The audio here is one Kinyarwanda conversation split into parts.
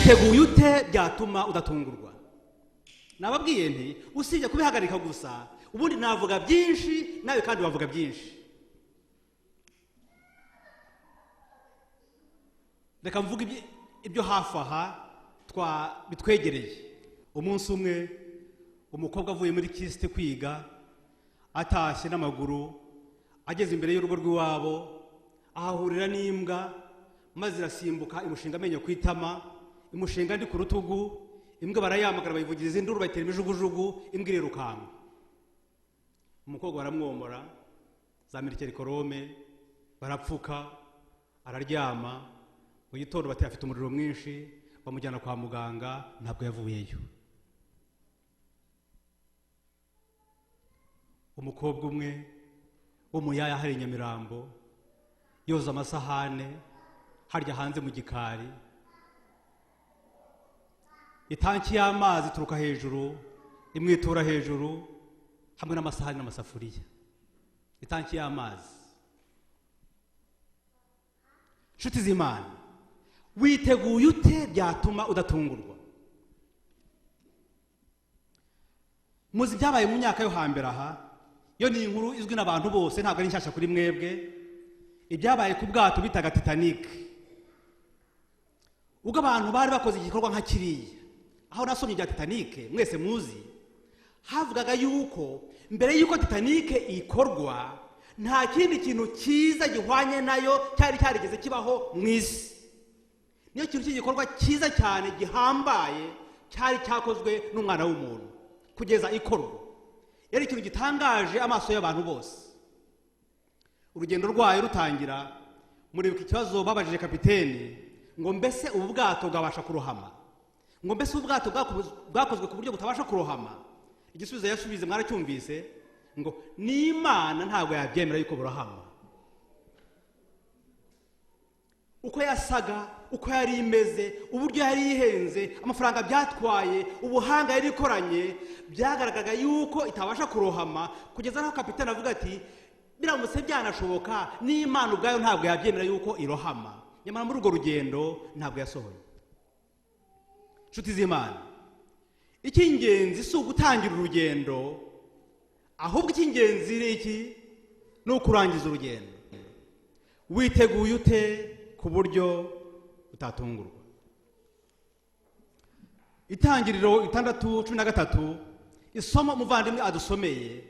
Witeguye ute byatuma udatungurwa? Nababwiye nti usibye kubihagarika gusa, ubundi navuga byinshi, nawe kandi wavuga byinshi. Reka mvuge ibyo hafi aha bitwegereye. Umunsi umwe umukobwa avuye muri kisite kwiga, atashye n'amaguru, ageze imbere y'urugo rw'iwabo, ahahurira n'imbwa, maze irasimbuka imushinga amenyo ku itama, imushinga andi ku rutugu. Imbwa barayamagara, bayivugiriza induru, bayitera imijugujugu, imbwa irirukanka. Umukobwa baramwomora za mirikerikorome, barapfuka, araryama. Mu gitondo bati afite umuriro mwinshi, bamujyana kwa muganga, ntabwo yavuyeyo. Umukobwa umwe wo mu yaya hari Nyamirambo, yoza amasahane harya hanze mu gikari, itanki y'amazi ituruka hejuru imwitura hejuru hamwe n'amasahani n'amasafuriya. Itanki y'amazi. Nshuti z'Imana, witeguye ute byatuma udatungurwa? Muzi byabaye mu myaka yo hambere aha, yo ni inkuru izwi n'abantu bose, ntabwo ari nshyashya kuri mwebwe. Ibyabaye ku bwato bitaga Titanic, ubwo abantu bari bakoze igikorwa nka kiriya. Aho nasomye ibya Titanic mwese muzi, havugaga yuko mbere yuko Titanic ikorwa nta kindi kintu cyiza gihwanye nayo cyari cyarigeze kibaho mu isi. Niyo kintu cy'igikorwa cyiza cyane gihambaye cyari cyakozwe n'umwana w'umuntu kugeza ikorwa. Yari ikintu gitangaje amaso y'abantu bose. Urugendo rwayo rutangira, muribuka ikibazo babajije kapiteni ngo mbese ubu bwato bwabasha kurohama? Ngo mbese ubu bwato bwakozwe ku buryo butabasha kurohama? Igisubizo yasubize mwaracyumvise, ngo n'Imana ntabwo yabyemera yuko burohama. Uko yasaga, uko yari imeze, uburyo yari ihenze, amafaranga byatwaye, ubuhanga yari ikoranye, byagaragaga yuko itabasha kurohama, kugeza naho kapiteni avuga ati biramutse byanashoboka n'Imana ubwayo ntabwo yabyemera yuko irohama. Nyamara muri urwo rugendo ntabwo yasohoye. Nshuti z'Imana, icy'ingenzi si ugutangira urugendo, ahubwo icy'ingenzi ni iki? Ni ukurangiza urugendo. Witeguye ute ku buryo utatungurwa? Itangiriro 6:13, isomo umuvandimwe adusomeye.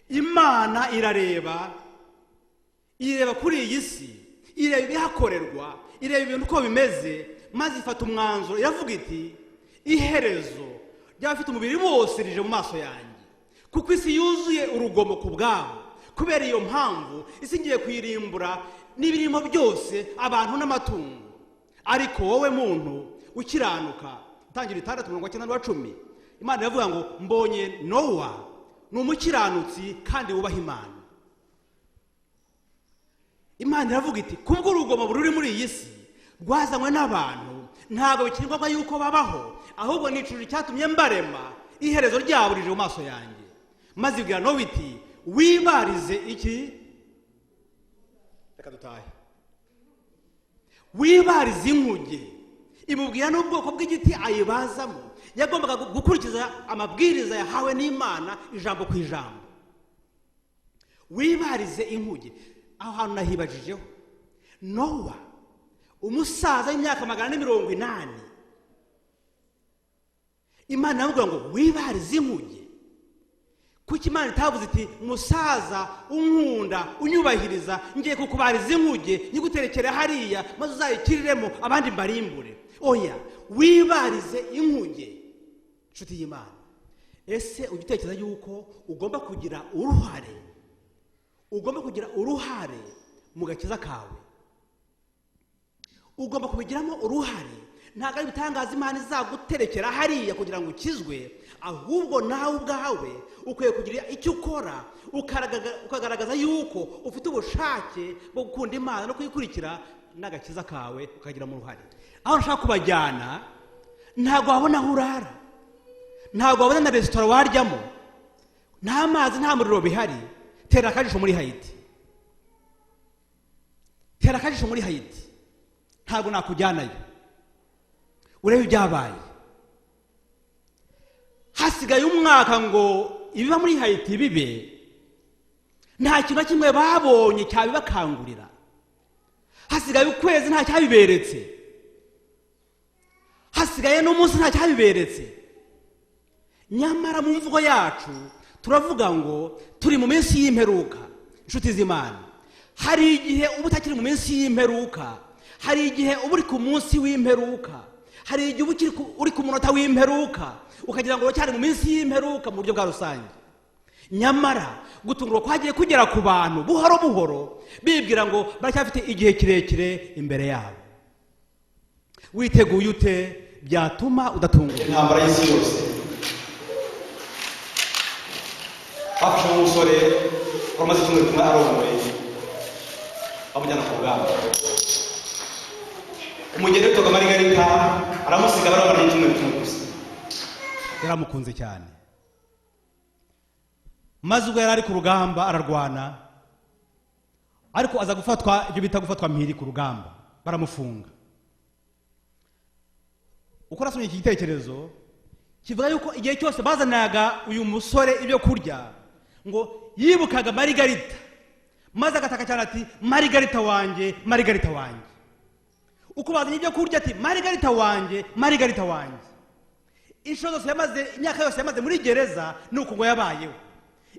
Imana irareba, ireba kuri iyi si, ireba ibihakorerwa, ireba ibintu uko bimeze, maze ifata umwanzuro, iravuga iti iherezo ry'abafite umubiri bose rije mu maso yanjye, kuko isi yuzuye urugomo ku bwabo. Kubera iyo mpamvu isi ngiye kuyirimbura n'ibirimo byose, abantu n'amatungo. Ariko wowe muntu ukiranuka, Itangiriro 6:9-10, Imana iravuga ngo mbonye Nowa ni umukiranutsi kandi wubaha Imana. Imana iravuga iti kubwo urugomo ruri muri iyi si rwazanywe n'abantu, ntabwo bikiri ngombwa yuko babaho, ahubwo nicujije icyatumye mbarema, iherezo ryabo rije mu maso yanjye. Maze ibwira Nowa iti wibarize iki? Reka dutahe. Wibarize inkuge. Imubwira n'ubwoko bw'igiti ayibazamo. Yagombaga gukurikiza amabwiriza yahawe n'Imana ijambo ku ijambo. Wibarize inkuge. Aho hantu nahibajijeho Nowa, umusaza w'imyaka 480, Imana iramubwira ngo wibarize inkuge. Kuki Imana itavuze iti musaza unkunda unyubahiriza, ngiye kukubariza inkuge nyiguterekere hariya maze uzayikiriremo abandi mbarimbure? Oya, wibarize inkuge. Nshuti y'Imana, ese ujya utekereza yuko ugomba kugira uruhare, ugomba kugira uruhare mu gakiza kawe? Ugomba kubigiramo uruhare. Ntabwo ari ibitangaza Imana izaguterekera hariya kugira ngo ukizwe, ahubwo nawe ubwawe ukwiye kugira icyo ukora, ukagaragaza yuko ufite ubushake bwo gukunda Imana no kuyikurikira, n'agakiza kawe ukagiramo uruhare. Aho nshaka kubajyana, ntabwo wabona aho urara, ntabwo wabona na resitora waryamo, nta mazi nta muriro bihari. Tera akajisho muri Haiti, tera akajisho muri Haiti, ntabwo nakujyanayo. Urebe ibyabaye. Hasigaye umwaka ngo ibiba muri Haiti bibe, nta kintu na kimwe babonye cyabibakangurira. Hasigaye ukwezi, nta cyabiberetse. Hasigaye n'umunsi, nta cyabiberetse. Nyamara mu mvugo yacu turavuga ngo turi mu minsi y'imperuka. Inshuti z'Imana, hari igihe uba utakiri mu minsi y'imperuka, hari igihe uba uri ku munsi w'imperuka, hari igihe uba uri ku munota w'imperuka, ukagira ngo uracyari mu minsi y'imperuka mu buryo bwa rusange. Nyamara gutungurwa kwagiye kugera ku bantu buhoro buhoro, bibwira ngo baracyafite igihe kirekire imbere yabo. Witeguye ute byatuma udatungurwa? Intambara y'isi yose, bafashe umusore wari umaze icyumweru kimwe arongoye, bamujyana ku rugamba. Umugeni witwaga Marigarita aramusiga, barabana icyumweru kimwe gusa. Yaramukunze cyane, maze ubwo yari ari ku rugamba ararwana, ariko aza gufatwa ibyo bita gufatwa mpiri ku rugamba, baramufunga. Uko nasomye iki gitekerezo, kivuga yuko igihe cyose bazanaga uyu musore ibyo kurya, ngo yibukaga Marigarita, maze agataka cyane ati: "Marigarita wanjye, Marigarita wanjye." Uko bazanye ibyo kurya ati: "Marigarita wanjye, Marigarita wanjye." Inshuro zose yamaze, imyaka yose yamaze muri gereza, ni uko ngo yabayeho.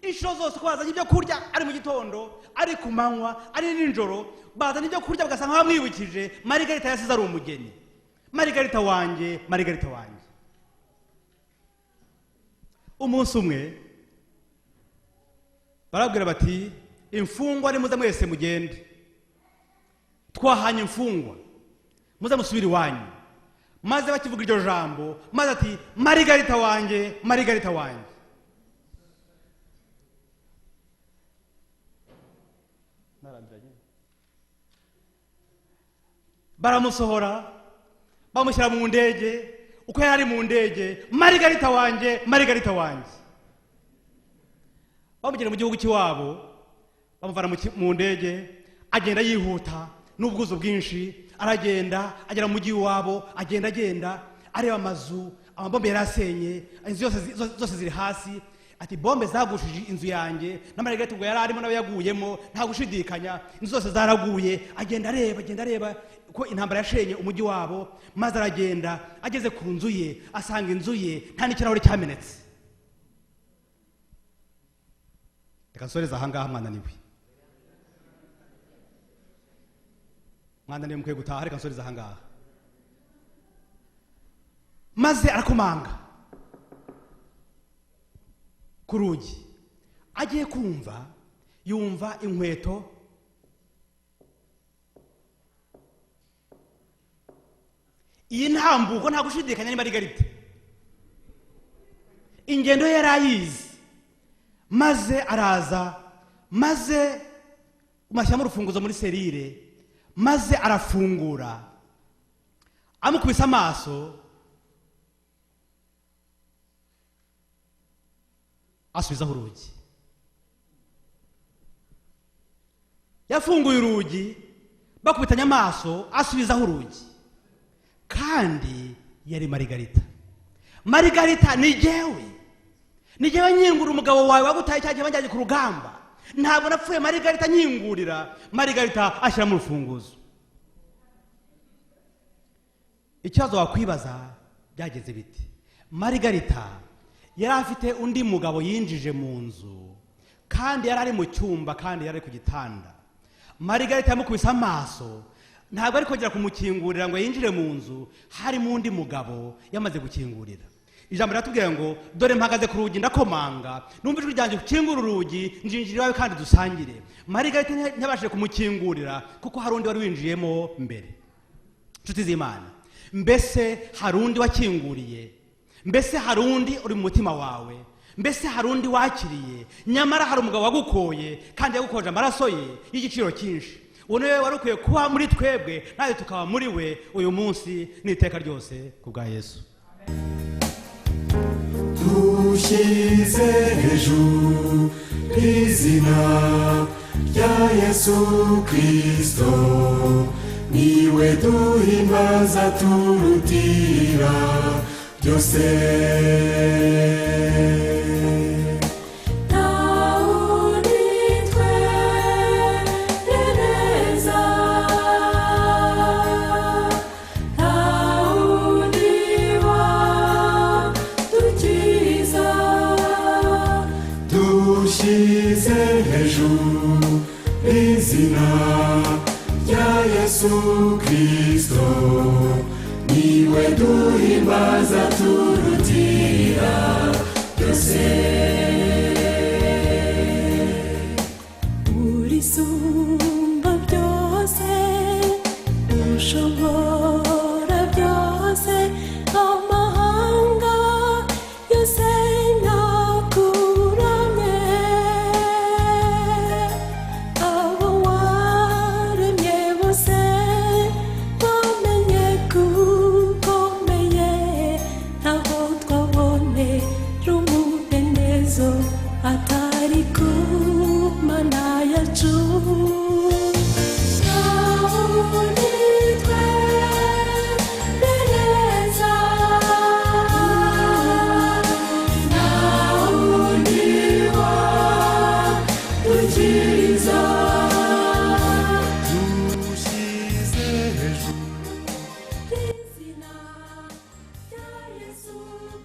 Inshuro zose uko bazanye ibyo kurya, ari mu gitondo, ari ku manywa, ari nijoro, bazana ibyo kurya bagasanga bamwibukije Marigarita yasize ari umugeni: "Marigarita wanjye, Marigarita wanjye." Umunsi umwe barabwira bati: "Imfungwa nimuze mwese mugende, twahanye imfungwa, muze musubire iwanyu." Maze bakivuga iryo jambo, maze ati: "Marigarita wanjye, Marigarita wanjye." Baramusohora, bamushyira mu ndege. Uko yari ari mu ndege: "Marigarita wanjye, Marigarita wanjye." Bamugera mu gihugu cy'iwabo, bamuvana mu ndege, agenda yihuta n'ubwuzu bwinshi, aragenda agera mu mujyi w'iwabo, agenda agenda areba amazu, amabombe yari asenye inzu zose ziri hasi. Ati: "Bombe zagushije inzu yanjye, na Marigarita ubwo yari arimo nawe yaguyemo, nta gushidikanya, inzu zose zaraguye." Agenda areba, agenda areba ko intambara yashenye umujyi wabo, maze aragenda ageze ku nzu ye, asanga inzu ye nta n'ikirahure cyamenetse. Reka nsoreze ahangaha, mwananiwe, mwananiwe, mukwiye gutaha. Reka nsoreze ahangaha. Maze arakomanga ku rugi, agiye kumva yumva inkweto iyi ntambuko, nta gushidikanya ni Marigarita, ingendo ye yari ayizi. Maze araza, maze umashyiramo urufunguzo muri serire, maze arafungura, amukubise amaso asubizaho urugi. Yafunguye urugi, bakubitanye amaso, asubizaho urugi, kandi yari Marigarita. "Marigarita, ni jyewe, ni jyewe nyingura umugabo wawe wagutaye cya gihe banjyanye ku rugamba. Ntabwo napfuye Marigarita, nyingurira." Marigarita ashyiramo urufunguzo. Ikibazo wakwibaza, byageze biti? Marigarita yari afite undi mugabo yinjije mu nzu, kandi yari ari mu cyumba, kandi yari ari ku gitanda. Marigarita yamukubise amaso, ntabwo ari kongera kumukingurira ngo yinjire mu nzu, harimo undi mugabo yamaze gukingurira. Ijambo riratubwira ngo: "Dore mpagaze ku rugi ndakomanga, numva ijwi ryanjye ukingura urugi, njinjira iwawe kandi dusangire." Marigarita ntiyabashije kumukingurira kuko hari undi wari winjiyemo mbere. Inshuti z'Imana, mbese hari undi wakinguriye? Mbese hari undi uri mu mutima wawe? Mbese hari undi wakiriye? Nyamara hari umugabo wagukoye, kandi yagukoje amaraso ye y'igiciro cyinshi. Uwo niwe wari ukwiye kuba muri twebwe, natwe tukaba muri we uyu munsi n'iteka ryose ku bwa Yesu. Dushyize hejuru izina rya Yesu Kristo. Niwe duhimbaza turutira byose. Ntawundi twerereza, ntawundi wadukiza. Dushyize hejuru izina rya Yesu Kristo, niwe duhimbaza turutira byose.